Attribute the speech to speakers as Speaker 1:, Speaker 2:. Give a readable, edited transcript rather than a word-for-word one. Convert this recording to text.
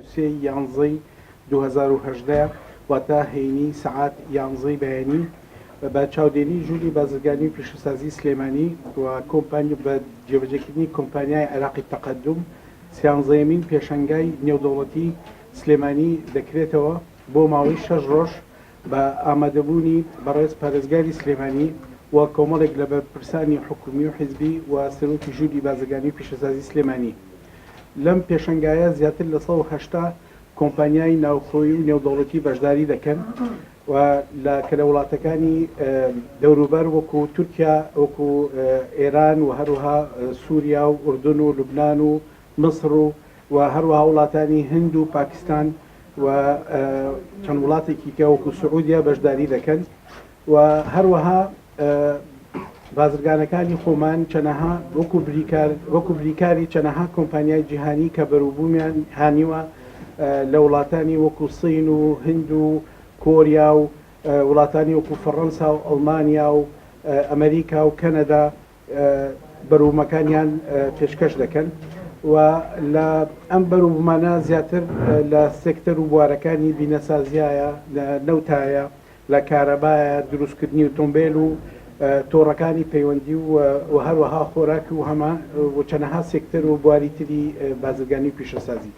Speaker 1: 23 ی یانزەی 2018 واتە هەینی سەعات یانزەی بەیانی بە چاودێری ژووری بازرگانی و پیشەسازی سلێمانی و کۆمپانی بە جێبەجێکردنی کۆمپانیای عێراقی تەقەدوم سیانزەیەمین پێشەنگای نێودەوڵەتی سلێمانی دەکرێتەوە بۆ ماوەی شەش ڕۆژ بە ئامادەبوونی بەڕێز پارێزگاری سلێمانی و کۆمەڵێک لە بەرپرسانی حکومی و حیزبی و سەرۆکی ژووری بازرگانی و پیشەسازی سلێمانی. لەم پێشەنگایە زیاتر لە 180 کۆمپانیای ناوخۆیی و نێودەوڵەتی بەشداری دەکەن و لە کە لە وڵاتەکانی دەوروبەر وەکو تورکیا، وەکو ئێران و هەروەها سوریا و ئوردن و لوبنان و میسر و و هەروەها وڵاتانی هند و پاکستان و چەند وڵاتێکی کە وەکو سعودیا بەشداری دەکەن و هەروەها بازرگانەکانی خۆمان چەنەها وەکو بریکار وەکو بریکاری چەنەها کۆمپانیای جیهانی کە بەروبوومیان هانیوە لە وڵاتانی وەکو سین و هند و کۆریا و وڵاتانی وەکو فەڕەنسا و ئەڵمانیا و ئەمریکا و کەنەدا بەروبوومەکانیان پێشکەش دەکەن و لە ئەم بەروبوومانە زیاتر لە سێکتەر و بوارەکانی بینەسازیایە، لە نەوتایە، لە کارەبایە، دروستکردنی ئۆتۆمبێل و تۆڕەکانی پەیوەندی و هەروەها خۆراک و هەما و چەنەها سێکتەر و بواری تری بازرگانی و پیشەسازی.